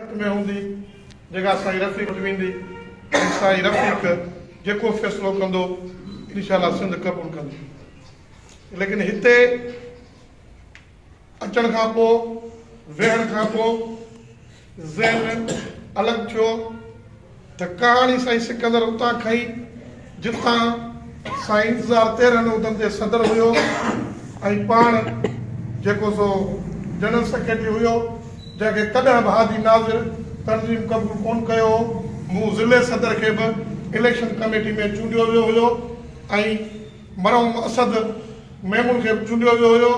۾ هوندي جيڪا سائين رفيق وٽ ويندي ۽ سائين رفيق جيڪو فيصلو ڪندو انشاء الله سنڌ قبول ڪندي ليڪن هتي اچڻ کان پوء ويهڻ کان پوء ذهن الڳ ٿيو ته ڪهاڻي سائين سڪندر اتان کنئي جتان سائين انتظار 13 عهدن تي صدر هيو ۽ پاڻ جيڪو سو جنرل سيڪريٽري هيو جنهن کي ڪڏهن به هادي ناظر تنظيم قبول ڪونه ڪيو هو. مون ضلعي صدر کي به اليڪشن ڪميٽي ۾ چونڊيو ويو هيو ۽ مرحوم اسد ميمڻ کي به چونڊيو ويو هيو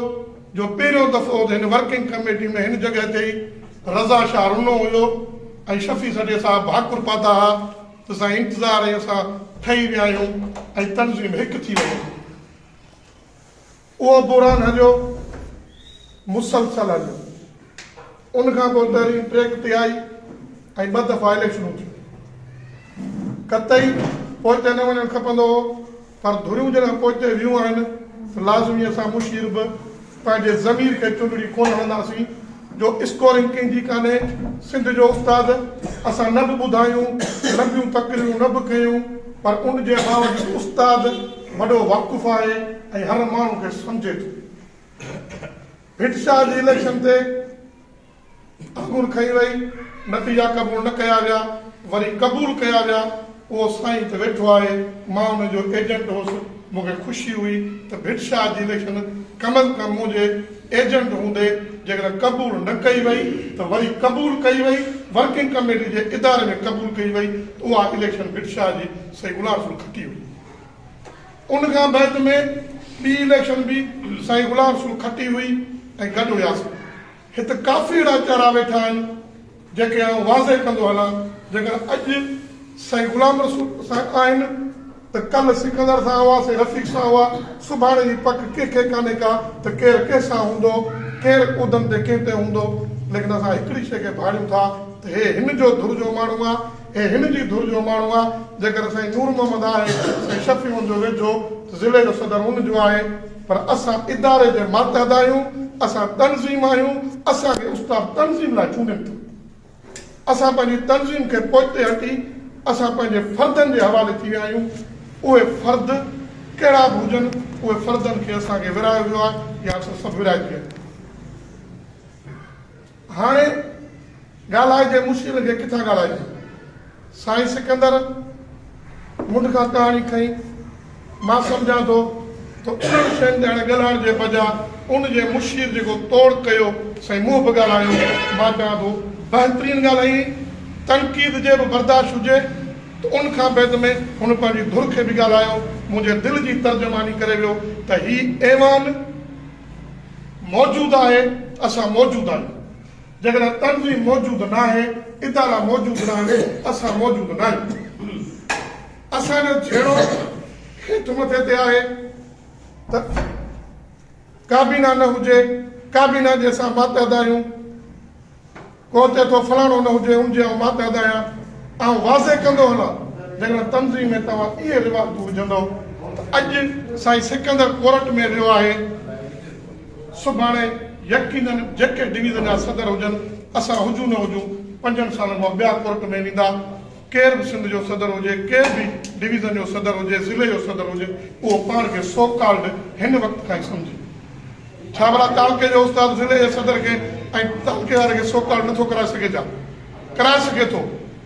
جو پهريون دفعو هو ته هن ورڪنگ ڪميٽي ۾ هن جڳهه تي ئي رضا شاهه رنو هيو ۽ شفيع سٺي صاحب ڀاڪر پاتا ها ته سائين انتظار ۽ اسان ٺهي ويا آهيون ۽ تنظيم هڪ ٿي وئي آهي. اهو بحران هليو، مسلسل هليو. ان کان پوء تحريڪ ٽريڪ تي آئي ۽ ٻه دفعا اليڪشنون ٿيون. قطعي پوئتي نه وڃڻ کپندو هو پر ڌريون جڏهن پوئتي ويون آهن ته لازمي اسان مشير به پنهنجي ضمير کي چونڊڙي ڪونه هڻنداسين جو اسڪورنگ ڪنهن جي ڪانهي، سنڌ جو استاد اسان نه به ٻڌايون، لنبيون تقريرون نه به ڪيون پر ان جي باوجود استاد وڏو واقف آهي ۽ هر ماڻهو کي سمجهي ٿو. ڀٽ شاهه جي اليڪشن تي آڱر کنئي وئي، نتيجا قبول نه ڪيا ويا، وري قبول ڪيا ويا، اهو سائين ته ويٺو آهي، مان ان جو ايجنٽ هوس، مون کي خوشي هئي ته ڀٽ شاهه جي اليڪشن ڪم از ڪم منهنجي ايجنٽ هوندي جيڪڏهن قبول نه ڪئي وئي ته وري قبول ڪئي وئي، ورڪنگ ڪميٽي جي اداري ۾ قبول ڪئي وئي ته اها اليڪشن ڀٽ شاهه جي سائين غلام رسول کٽي وئي. ان کان بعد ۾ ٻي اليڪشن به سائين غلام رسول کٽي هئي ۽ گڏ هياسين. هت ڪافي اهڙا چهرا ويٺا آهن جيڪي آئون واضح ڪندو هلان جيڪڏهن اڄ سائين غلام رسول سان آهن ته ڪلهه سڪندر سان هئا سائين رفيق سان هئا سڀاڻي جي پڪ ڪنهن کي ڪانهي ڪا ته ڪير ڪنهن سان هوندو ڪير عهدن تي ڪنهن تي هوندو ليڪن اسان هڪڙي شيء کي ڀاڙيون ٿا ته هي هن جو ڌر جو ماڻهو آ هي هن جي ڌر جو ماڻهو آ جيڪڏهن سائين نور محمد آهي سائين شفيع ان جو ويجهو ته ضلعي جو صدر ان جو آهي پر اسان اداري جي ماتحت آهيون، اسان تنظيم آهيون، اسان کي استاد تنظيم لاء چونڊين ٿا. اسان پنهنجي تنظيم کي پوئتي هٽي اسان پنهنجي فردن جي حوالي ٿي ويا آهيون، اهي فرد ڪهڙا به هجن، اهي فردن کي اسان کي ورهايو ويو آهي يا اسان سڀ ورهائجي ويا آهيون. هاڻي ڳالهائجي مشيرن کي ڪٿان ڳالهائجي؟ سائين سڪندر منڍ کان ڪهاڻي کنئي. مان سمجهان ٿو ته انهن شين تي هاڻي ڳالهائڻ جي بجاء ان جي مشير جيڪو توڙ ڪيو سائين مون به ڳالهايو مان چوان ٿو بهترين ڳالهايائين تنقيد جي به برداشت هجي ته ان کان بعد ۾ هن پنهنجي ڌر کي به ڳالهايو منهنجي دل جي ترجماني ڪري ويو ته هي ايوان موجود آهي ته اسان موجود آهيون. جيڪڏهن تنظيم موجود ناهي، ادارا موجود ناهن، اسان موجود ناهيون. اسان جو جهيڙو هيٺ مٿي تي آهي ته ڪابينا نه هجي، ڪابينا جي اسان ماتحت آهيون. ڪو چئي ٿو فلاڻو نه هجي ان جي آئون ماتحت آهيان. آئون واضح ڪندو هلان جيڪڏهن تنظيم ۾ توهان اهي روايتون وجهندؤ ته اڄ سائين سڪندر ڪورٽ ۾ ويو آهي سڀاڻي يقينن جيڪي ڊويزن جا صدر هجن اسان هجون نه هجون پنجن سالن کان ٻيا ڪورٽ ۾ ويندا ڪير به سنڌ جو صدر هجي ڪير به ڊويزن جو صدر هجي ضلعي جو صدر هجي اهو پاڻ کي سو ڪالڊ هن وقت کان ئي سمجهي. ڇا ڀلا تعلقي جو استاد ضلعي جي صدر کي ۽ تعلقي واري کي سو ڪالڊ نٿو ڪرائي سگهي ڇا؟ ڪرائي سگهي ٿو،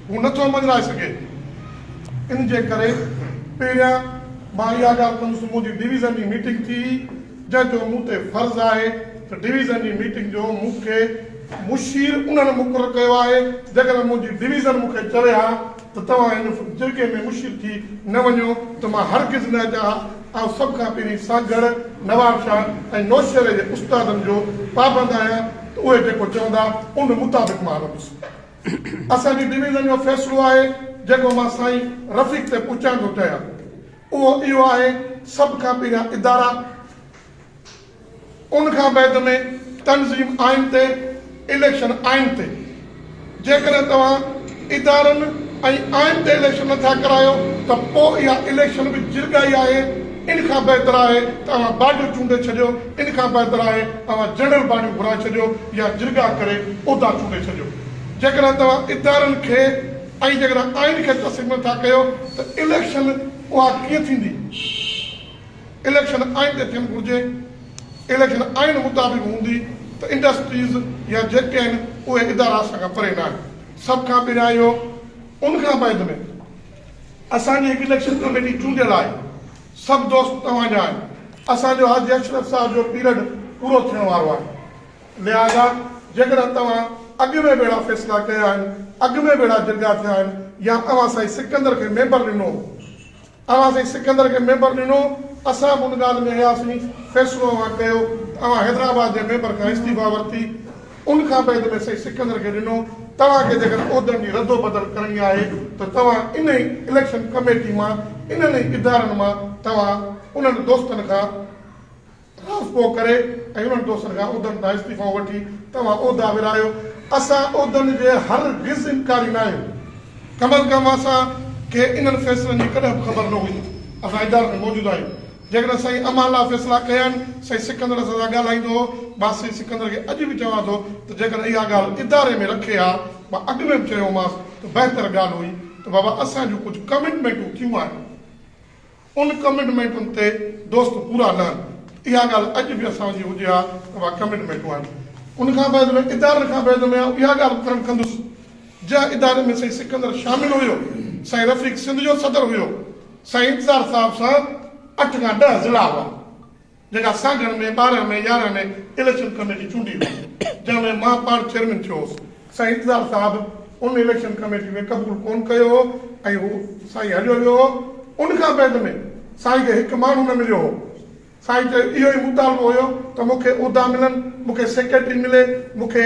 هو نٿو مڃرائي سگهي. ان جي ڪري پهريان مان اها ڳالهه ڪندس منهنجي ڊويزن جي ميٽنگ ٿي هئي، جنهن جو مون تي فرض آهي ته ڊويزن جي ميٽنگ جو مون کي مشير انهن مقرر ڪيو آهي، جيڪڏهن منهنجي ڊويزن مون کي چوي ها ته توهان هن جرڳي ۾ مشير ٿي نه وڃو ته مان هرگز نه اچان ها. آئون سڀ کان پهرين سانگهڙ، نوابشاهه ۽ نوشهري جي استادن جو پابند آهيان ته اهي جيڪو چوندا ان مطابق مان هلندس. اسان جي ڊويزن جو فيصلو آهي جيڪو مان سائين رفيق تي پهچائڻ ٿو چاهيان اهو اهو آهي سڀ کان پهريان ادارا، ان کان بعد ۾ تنظيم آئين تي، اليڪشن آئين تي. جيڪڏهن توهان ادارن ۽ آئين تي اليڪشن نه ٿا ڪرايو ته پوء اها اليڪشن به جرڳائي آهي، ان کان بهتر آهي ته اوهان باڊيون چونڊي ڇڏيو، ان کان بهتر آهي اوهان جنرل باڊيون گهرائي ڇڏيو يا جرڳا ڪري عهدا چونڊي ڇڏيو. جيڪڏهن توهان ادارن کي ۽ جيڪڏهن آئين کي تسليم نه ٿا ڪيو ته اليڪشن اها ڪيئن ٿيندي؟ اليڪشن آئين تي ٿيڻ گهرجي، اليڪشن آئين مطابق هوندي ته انڊسٽريز يا جيڪي آهن اهي ادارا اسان کان پري ناهن. سڀ کان پهريان اهو ان کان بعد ۾ اسان جي هڪ اليڪشن ڪميٽي چونڊيل آهي، سڀ دوست توهان جا آهن، اسان جو حاجي اشرف صاحب جو پيرڊ پورو ٿيڻ وارو آهي، لهٰذا جيڪڏهن توهان اڳ ۾ به اهڙا فيصلا ڪيا آهن، اڳ ۾ به اهڙا جرڳا ٿيا آهن يا اوهان سائين سڪندر کي ميمبر ڏنو هو، اوهان سائين سڪندر کي ميمبر ڏنو، اسان به ان ڳالهه ۾ هياسين، فيصلو اوهان ڪيو ته اوهان حيدرآباد جي ميمبر کان استعيفا ورتي، ان کان بعد ۾ سائين سڪندر کي ڏنو، توهان کي جيڪڏهن عهدن جي ردوبدل ڪرڻي آهي ته توهان انهي اليڪشن ڪميٽي مان، انهن ئي ادارن مان توهان انهن دوستن کان راضپو ڪري ۽ انهن دوستن کان عهدن تان استعيفائون وٺي توهان عهدا ورهايو. اسان عهدن جي هر گز انڪاري نه آهيون. ڪم از ڪم اسان کي انهن فيصلن جي ڪڏهن به خبر نه هئي. اسان ادارن ۾ موجود آهيون. جيڪڏهن سائين امان الله فيصلا ڪيا آهن، سائين سڪندر اسان سان ڳالهائيندو هو. مان سائين سڪندر کي اڄ به چوان ٿو ته جيڪڏهن اها ڳالهه اداري ۾ رکي ها، مان اڳ ۾ به چيومانس ته بهتر ڳالهه هئي ته بابا اسان جون ڪجهه ڪمٽمينٽون ٿيون آهن. ان ڪمٽمينٽن تي دوست پورا لهن. اها ڳالهه اڄ به اسان جي هجي ها ته اها ڪمٽمينٽون آهن. ان کان بعد ۾ ادارن کان بعد ۾ آئون اها ڳالهه به ڪرڻ ڪندس جنهن اداري ۾ سائين سڪندر شامل هيو، سائين رفيق سنڌ جو صدر هيو، سائين انتظار صاحب سان اٺ کان ڏهه ضلعا هئا. جيڪا سانگهڙ ۾ 12 ۾ 11 ۾ اليڪشن ڪميٽي چونڊي هئي، جنهن ۾ مان پاڻ چيئرمين ٿيو هوس. سائين انتظار صاحب ان اليڪشن ڪميٽي ۾ قبول ڪونه ڪيو هو ۽ هو سائين هليو ويو هو. ان کان بعد ۾ سائين کي هڪ ماڻهو نه مليو هو. سائين چيو اهو ئي مطالبو هيو ته مون کي عهدا ملن، مون کي سيڪريٽري ملي، مون کي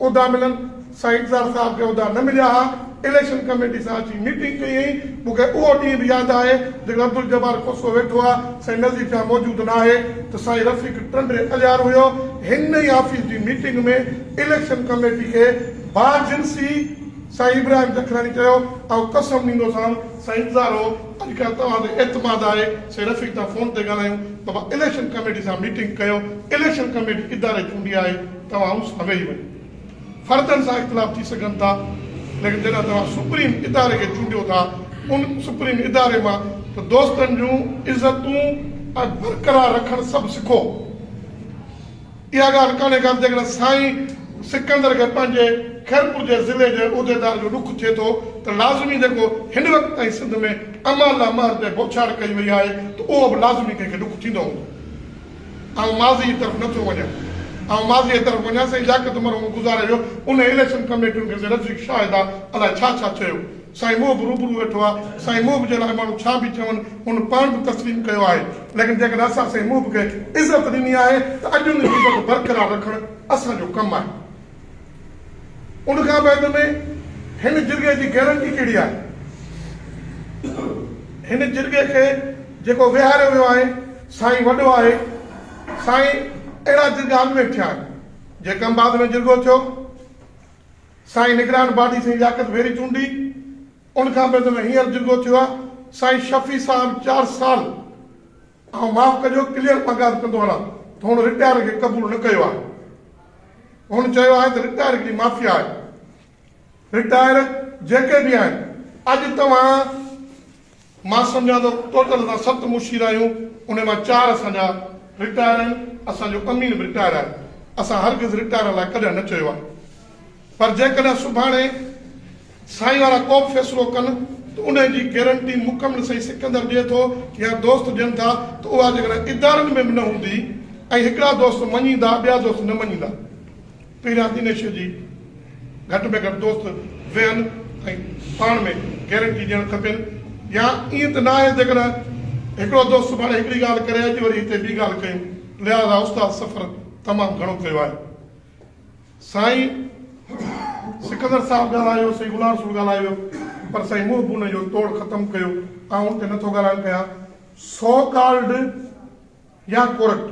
عهدا ملن، سائين انتظار صاحب کي عهدا نه مليا ها، اليڪشن ڪميٽي سان اچي ميٽنگ ڪئي هئي، مون کي اهو ڏينهن به ياد آهي جيڪڏهن عبدالجبار کوسو ويٺو آ، سائين نذير شاهه موجود ناهي ته سائين رفيق ٽنڊي الهيار هيو، هن ئي آفيس جي ميٽنگ ۾ اليڪشن ڪميٽي کي باجنسي سائين ابراهيم جکراڻي چيو آئون قسم ڏيندوسان سائين انتظار هو اڄ کان توهان تي اعتماد آهي، سائين رفيق تان فون تي ڳالهايون بابا اليڪشن ڪميٽي سان ميٽنگ ڪيو، اليڪشن ڪميٽي اداري چونڊي آهي. توهان ان سان ويهي وڃو. فردن سان اختلاف ٿي سگهن ٿا ليڪن جڏهن توهان سپريم اداري کي چونڊيو ٿا ان سپريم اداري مان ته دوستن جون عزتون ۽ برقرار رکڻ سڀ سکو. اها ڳالهه ڪانهي ڪا ته جيڪڏهن سائين سڪندر کي پنهنجي خيرپور جي ضلعي جي عهديدار جو ڏک ٿئي ٿو ته لازمي جيڪو هن وقت تائين سنڌ ۾ امان الله مهر تي بوڇاڙ ڪئي وئي آهي ته اهو به لازمي ڪنهن کي ڏک ٿيندو هوندو. آئون ماضيء جي طرف نه ٿو وڃان. آئون ماضيء جي طرف وڃان سائين لياقت مرحوم گذاري ويو ان اليڪشن ڪميٽين کي سائين رفيق شاهد آ الائي ڇا ڇا چيو. سائين محب روبرو ويٺو آ. سائين محب جي لاء ماڻهو ڇا به چون هن پاڻ به تسليم ڪيو آهي. ليڪن جيڪڏهن اسان سائين محب کي عزت ڏني آهي ته اڄ ان جي عزت برقرار رکڻ اسان جو ڪم آهي. ان کان بعد ۾ هن جرڳي جي گيرنٽي ڪهڙي آهي؟ هن جرڳي کي جيڪو ويهاريو ويو آهي سائين وڏو آهي. سائين اهڙا جرڳا اڳ ۾ به ٿيا آهن. جيڪب آباد ۾ جرڳو ٿيو. سائين نگران باڊي سائين لياقت ڀيري چونڊي. ان کان بعد ۾ هينئر جرڳو ٿيو آهي. سائين شفيع صاحب چار سال آئون معاف ڪجو ڪليئر مان ڳالهه ڪندو هلان ته هن رٽائر کي قبول نه ڪيو آهي. هن چيو آهي ته رٽائر هڪڙي مافيا آهي. رٽائر جيڪي به آهن اڄ توهان مان سمجهان ٿو ٽوٽل اسان ست مشير آهيون انهي مان چار اسان جا رٽائر آهن اسان جو امين به رٽائر آهي اسان هرگز رٽائر لاء ڪڏهن نه چيو آهي پر جيڪڏهن سڀاڻي سائين وارا ڪو به فيصلو ڪن ته انهي جي گيرنٽي مڪمل سائين سڪندر ڏئي ٿو يا دوست ڏين ٿا ته اها جيڪڏهن ادارن ۾ به نه هوندي ۽ هڪڙا دوست مڃيندا ٻيا دوست نه مڃيندا پهريان انهي شيء جي گهٽ ۾ گهٽ دوست ويهن ۽ پاڻ ۾ گيرنٽي ڏيڻ کپين يا ائين ته ناهي جيڪڏهن هڪڙو دوست سڀاڻي هڪڙي ڳالهه ڪري اڄ وري هتي ٻي ڳالهه ڪيون لهٰذا استاد سفر تمام گهڻو ڪيو آهي. سائين سڪندر صاحب ڳالهايو، سائين غلام رسول ڳالهايو پر سائين محب ان جو توڙ ختم ڪيو، آئون ان تي نٿو ڳالهائڻ ڪيان. سو ڪالڊ يا ڪورٽ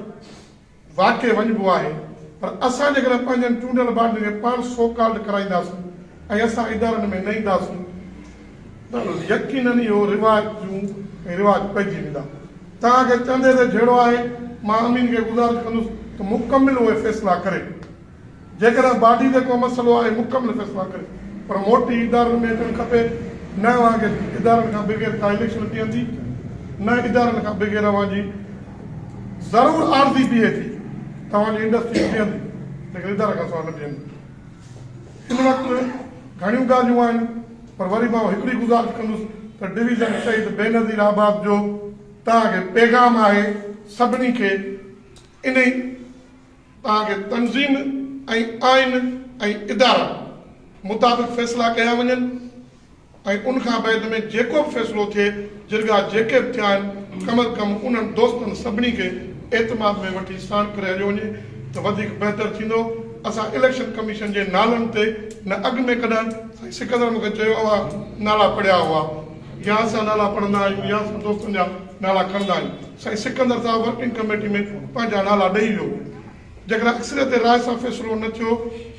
واقعي وڃبو آهي پر اسان جيڪڏهن پنهنجن چونڊيل باڊين کي پاڻ سو ڪالڊ ڪرائينداسون ۽ اسان ادارن ۾ نه اينداسون ته يقينن اهو رواج جون ۽ رواج پئجي ويندا. توهان کي چندي تي جهيڙو آهي، مان امين کي گذارش ڪندس ته مڪمل اهي فيصلا ڪري. جيڪڏهن باڊي تي ڪو مسئلو آهي مڪمل فيصلا ڪريو پر موٽي ادارن ۾ اچڻ کپي نه اوهان کي ادارن کان بغير ڪا اليڪشن بيهندي نه ادارن کان بغير اوهان جي ضرور عارضي بيهي ٿي توهان جي انڊسٽري بيهندي ليڪن ادارن کان سواء نه بيهندي. هن وقت گهڻيون ڳالهيون آهن پر وري مان هڪڙي گذارش ڪندس ته ڊويزن شهيد بينظير آباد جو توهان کي پيغام آهي سڀني کي انهي توهان کي تنظيم ۽ آئين ۽ ادارن مطابق فيصلا ڪيا وڃن ۽ ان کان بعد ۾ جيڪو به فيصلو ٿئي جرڳا جيڪي به ٿيا آهن ڪم از ڪم انهن دوستن سڀني کي اعتماد ۾ وٺي ساڻ ڪري هليو وڃي ته وڌيڪ بهتر ٿيندو اسان اليڪشن ڪميشن جي نالن تي نه اڳ ۾ ڪڏهن سائين سڪندر مون کي چيو اوهان نالا پڙهيا هئا يا اسان نالا پڙهندا آهيون يا اسان دوستن جا نالا کڻندا آهيون سائين سڪندر صاحب ورڪنگ ڪميٽي ۾ پنهنجا نالا ڏئي ويو جيڪڏهن اڪثريت راء سان فيصلو نه ٿيو،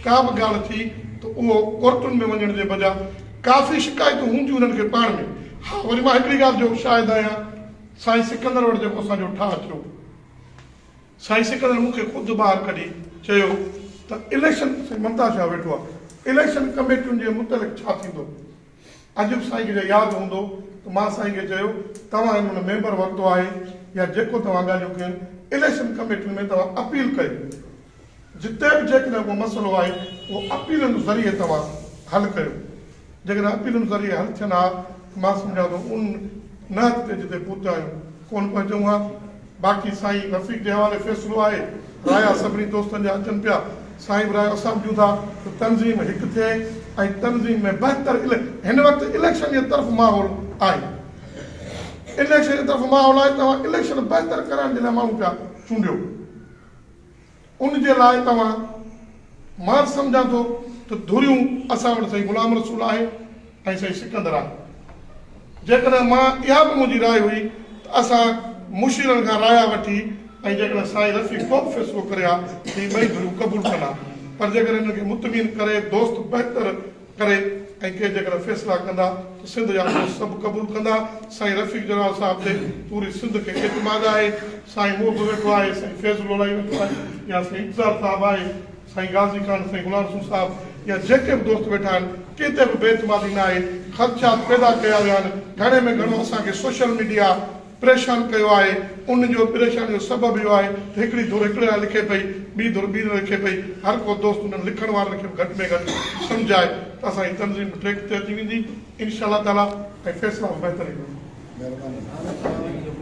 ڪا به ڳالهه ٿي ته اهو ڪورٽن ۾ وڃڻ جي بجاء ڪافي شڪايتون هونديون انهن کي پاڻ ۾. ها وري مان هڪڙي ڳالهه جو شاهد آهيان، سائين سڪندر وٽ جيڪو اسان جو ٺاهه ٿيو، سائين سڪندر مون کي خود ٻاهر ڪڍي چيو ته اليڪشن، سائين ممتاز شاهه ويٺو آهي، اليڪشن ڪميٽين جي متعلق ڇا ٿيندو؟ اڄ به سائين کي ياد هوندو ته مان سائين کي چيو توهان هن مهل ميمبر ورتو آهي يا جيڪو توهان ڳالهيون ڪيون اليڪشن ڪميٽين ۾ توهان اپيل ڪيو جتي به جيڪڏهن ڪو مسئلو آهي اهو اپيلن ذريعي توهان حل ڪيو جيڪڏهن اپيلن ذريعي حل ٿين ها ته مان سمجهان ٿو ان نهج تي جتي پهتا آهيون ڪونه پهچون ها. باقي سائين رفيق جي حوالي فيصلو آهي، رايا سڀني دوستن جا اچن پيا، سائين به رايو اسان به ڏيون ٿا ته تنظيم هڪ ٿئي ۽ تنظيم ۾ بهتر هن وقت اليڪشن جي طرف ماحول آهي، اليڪشن جي طرف ماحول آهي توهان اليڪشن بهتر ڪرائڻ جي لاء ماڻهو پيا چونڊيو. ان جي لاء توهان مان سمجهان ٿو ته ڌريون اسان وٽ سائين غلام رسول آهي ۽ سائين سڪندر آهي. جيڪڏهن مان اها به منهنجي راء هئي ته اسان مشيرن کان رايا وٺي ۽ جيڪڏهن سائين رفيق ڪو به فيصلو ڪري ها ته هي ٻئي ڌريون قبول ڪن ها پر جيڪڏهن انهن کي مطمئن ڪري دوست بهتر ڪري ۽ ڪي جيڪڏهن فيصلا ڪندا ته سنڌ جا دوست سڀ قبول ڪندا. سائين رفيق جلال صاحب تي پوري سنڌ کي اعتماد آهي. سائين محب ويٺو آهي، سائين فيض لولائي ويٺو آهي يا سائين انتظار صاحب آهي، سائين غازي خان، سائين غلام رسول صاحب يا جيڪي به دوست ويٺا آهن، ڪنهن تي به بي اعتمادي نه آهي. خدشات پيدا ڪيا ويا آهن. گهڻي ۾ گهڻو اسان کي سوشل ميڊيا پريشان ڪيو آهي، ان جو پريشاني جو سبب اهو آهي ته هڪڙي ڌر هڪڙي لاء لکي پئي، ٻي ڌر ٻي لاء لکي پئي، هر ڪو دوست انهن لکڻ وارن کي به گهٽ ۾ گهٽ سمجهائي ته اسان جي تنظيم به ٽريڪ تي اچي ويندي انشاء الله تعاليٰ ۽ فيصلا به بهتر ايندا. مهرباني.